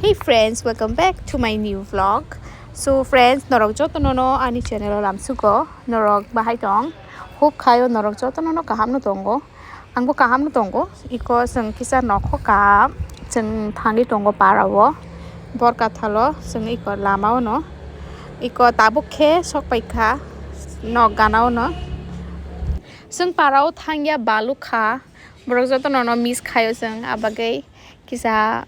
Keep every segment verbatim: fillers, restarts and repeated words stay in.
Hey friends, welcome back to my new vlog. So friends, norok jotono no ani channel o lamsugo, norok bahai tong? Hope khayo norok jotono no kaham no tongo. Angbo kaham no tongo. Iko chwng kisa nokho ka chwng thangwi tongo para o. Borkathalo chwng iko lama o no. Iko tabuk khe sok pai kha nok gana o no. Chwng para o thangya balu kha. Borok jotono no miss khayo chwng, abagwi kisa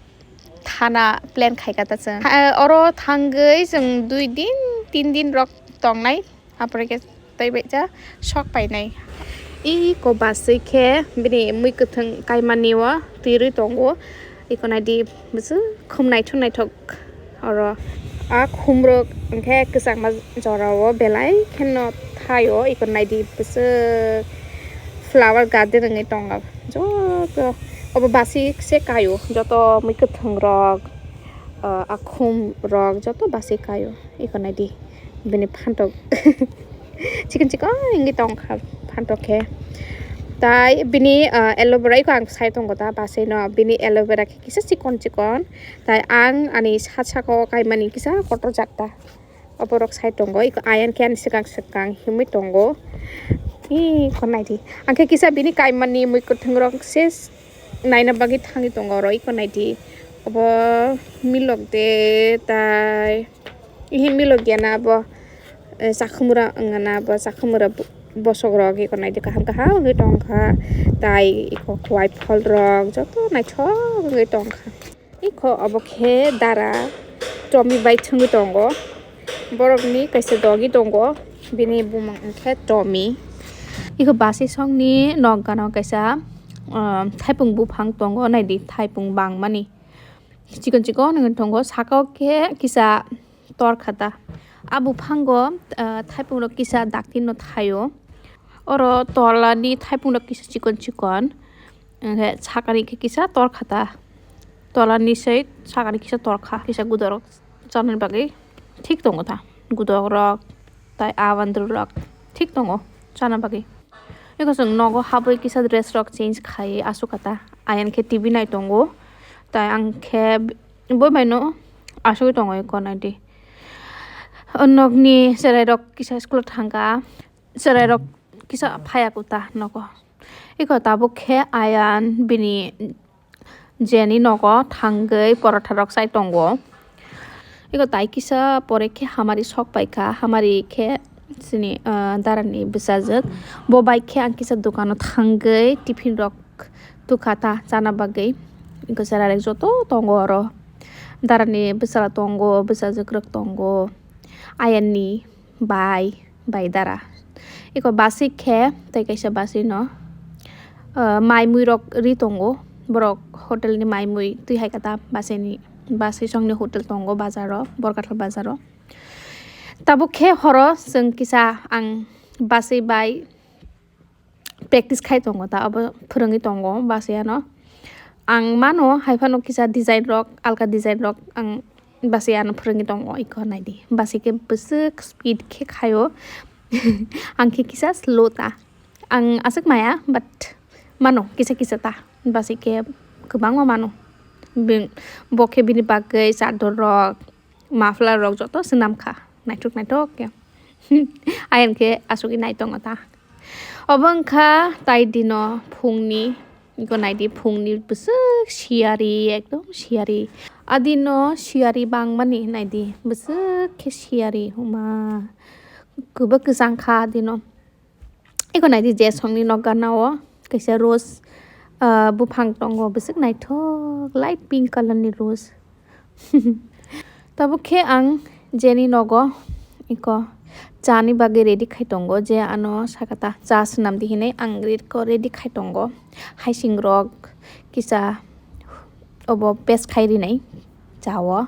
thana plan khai kha ta chwng. Tha-, oro thangwi chwng dui din, tin din rok tongnai, apore khe tei baija sok painai. Iko baswi khe bini mui kwthwng kaimani o twirwi tongo. Iko naidi bwswk khum naithok naithok oro. A khumrok hwnkhe kwchangma jorao belai kheno thaio. Iko naidi bwswk flower garden wngwi tongo. Joto obo baswi se kaio, joto mui kwthwng rok, ah, akhum rok joto baswi kaio. Iko naidi bini phantok chikon chikon wngwi tongkha phantok khe. Tai bini, ah, aloe vera iko ang sai tongo ta baswi no, bini aloe vera khe kisa chikon chikon, tai ang ani sat saka o kaimani kisa kotor jak ta. Oborok sai tongo, iko ayang khe ani swkang swkang himwi tongo. Ih, iko naidi. Ang khe kisa bini kaimani mui kwthwng rok se naina bagwi thangwi tongo oro, iko naidi. Obo milok de tai. Ihi milok ya na abo, eh, chakhumura wngna abo, chakhumura bo-, bosok rok iko naidi kaham kaham wngwi tongkha. Tai iko kwai phol rok joto naithok wngwi tongkha. Iko obo khe dara Tommy bai thwngwi tongo. Borokni kaisa doggy tongo, bini bumung wngkhe Tommy. Iko basisongni nok gana kaisa, ah, thaipung buphang tongo, naidi thaipung bangmani. Chikon chikon wngwi tongo, saka o khe kisa tor kha ta. A buphango, ah, thaipungrok kisa dakti no thaio. Oro tolani thaipungrok kisa chikon chikon. Hwnkhe sakani khe kisa tor kha ta. Tolani se sakani kisa tor kha. Kisa gudorok chanani bagwi thik tongo ta. Gudokrok tai abandru rok thik tongo chana bagwi. Eko chwng nogo habwi kisa dress rok change khai asuk kha ta. Ayang khe T V nai tongo. Tai ang khe boi bai no asugwi tongo eko naidi. O nokni cherai rok kisa school o thangkha, cherai rok kisa phaiya kota nogo. Eko tabuk khe Ayan bini jeni nogo thangwi porotha rok chai tongo. Eko tai kisa pore khe hamari sok paikha, hamari khe chini, ah, darani bwsajwk. Bo bai khe ang kisa dukano thangwi tiffin rok tukha ta chana bagwi. Eko cherai rok joto tongo oro. Darani bwsala tongo, bwsajwk rok tongo. Ayanni bai, bai dara. Eko basi khe tei kaisa basi no, ah, mai mui rok ri tongo. Borok hotel ni mai mui twi hai khe ta basi ni, basi song ni hotel tongo bazar o, Borkathal bazar o. Tabuk khe horo chwng kisa ang basi bai practice khai tongo ta, abo phwrwngwi tongo basi ano. Ang mano hai phano kisa design rok, alka design rok ang basi ano phwrwngwi tongo, iko naidi. Basi khe bwswk speed khe khaio. Ang khe kisa slow ta. Ang aswk maya, but mano kisa kisa ta. Basi khe kwbangma mano. Bo khe bini bagwi chador rok, muffler rok joto swnam kha. Naithok naithok khe. Ayang khe asugwi nai tongo ta. Obo wngkha tai dino phungni, iko naidi phungni bwswk siyari, ekdom siyari. Adino siyari bangmani naidi bwswk khe siyari huma. Kwbak kwchang kha adino. Eko naidi je songni nok gana o kaisa rose, ah, buphang tongo, bwswk naithok light pink color ni rose. Tabuk khe ang jeni nogo eko chani bagwi ready khai tongo, je ano sakata cha swnam di hinwi ang eko ready khai tongo. Haising rok kisa obo paste khai rinai cha o.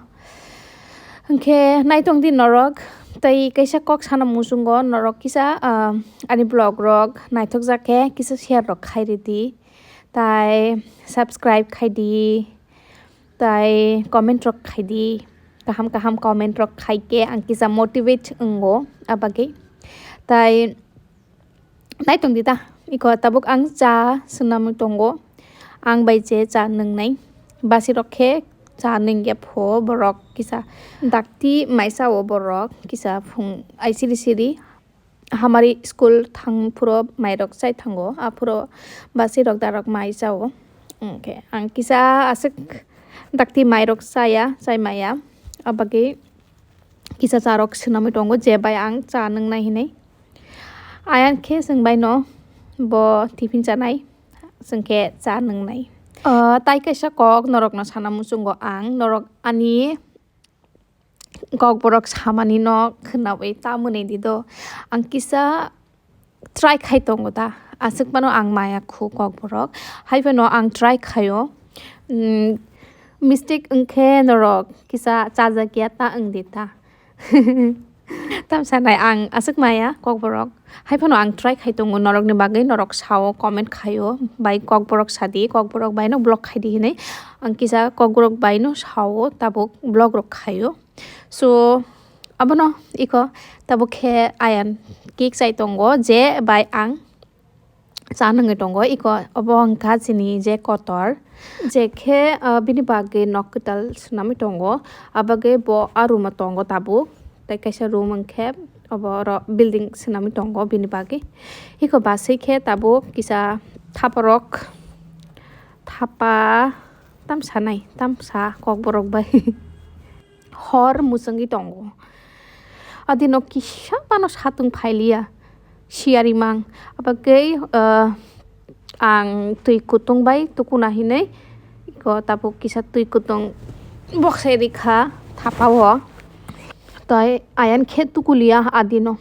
Hwnkhe naitong di norok, tei kaisa kok sana muchungo norok kisa, ah, ani vlog rok naithok jak khe kisa share rok khai ridi, tai subscribe khai di, tai comment rok khai di, kaham kaham comment rok khai khe ang kisa motivate wngo abagwi. Tai naitong di ta, iko tabuk ang cha swnamwi tongo, ang bai je cha nwngnai. Basi rok khe Cha nungya pho borok kisa dakti maisa o borok kisa phung ai siri siri hamari school thang phuro mairok chai thango, aphuro basi rok darok mai chao. Hwnkhe ang kisa aswk dakti mairok chaya, chai maya, abagwi kisa charok swnamwi tongo je bai ang cha nungnai hinwi. Ayan khe chwng bai no bo tiffin chanai, chwng khe cha nungnai. Ah, tai kaisa kok norokno sana muchungo ang, norok ani kokborok samani no khwnawi ta mwnwi di do. Ang kisa try khai tongo ta, aswk phano ang maya khu kokborok, hai phano ang try khaio. Mm, mistake wngkhe norok kisa chajakya ta wng di ta. Tamsa nai ang aswk maya kokborok. Hai phano ang try khai tongo norokni bagwi, norok sao comment khaio, bai kokborok sadi, kokborok baino vlog khaidi hinwi. Ang kisa kokborok baino sao tabuk vlog rok khaio. So abono iko tabuk khe Ayan cake chai tongo je bai ang cha nungwi tongo. Iko obo wngkha chini je kotor, je khe, ah, bini bagwi nok kwtal swnamwi tongo, abagwi bo a room o tongo tabuk. Tei kaisa room wngkhe obo oro building swnamwi tongo bini bagwi. Iko baswi khe tabuk kisa thaparok, thapa tamsa nai, tamsa kokborok bai hor mwchangwi tongo. Adino kisa phano satung phailiya, siyari mang. Abagwi, ah, ang twi kutung bai tukuna hinwi iko tabuk kisa twi kutung boksai rikha thapa o. Tai Ayan khe tukuliya adino,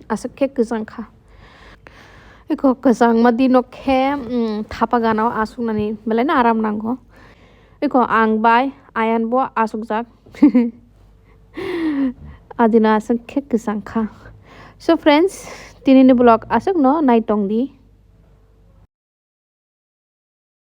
aswk khe kwchang kha. Iko kwchangma dino khe, mm, thapa gana o asuknani belai no aram nango. Iko ang bai Ayan bo asukjak. Adino aswk khe kwchang kha. So friends, tinini vlog aswk no nai tong di.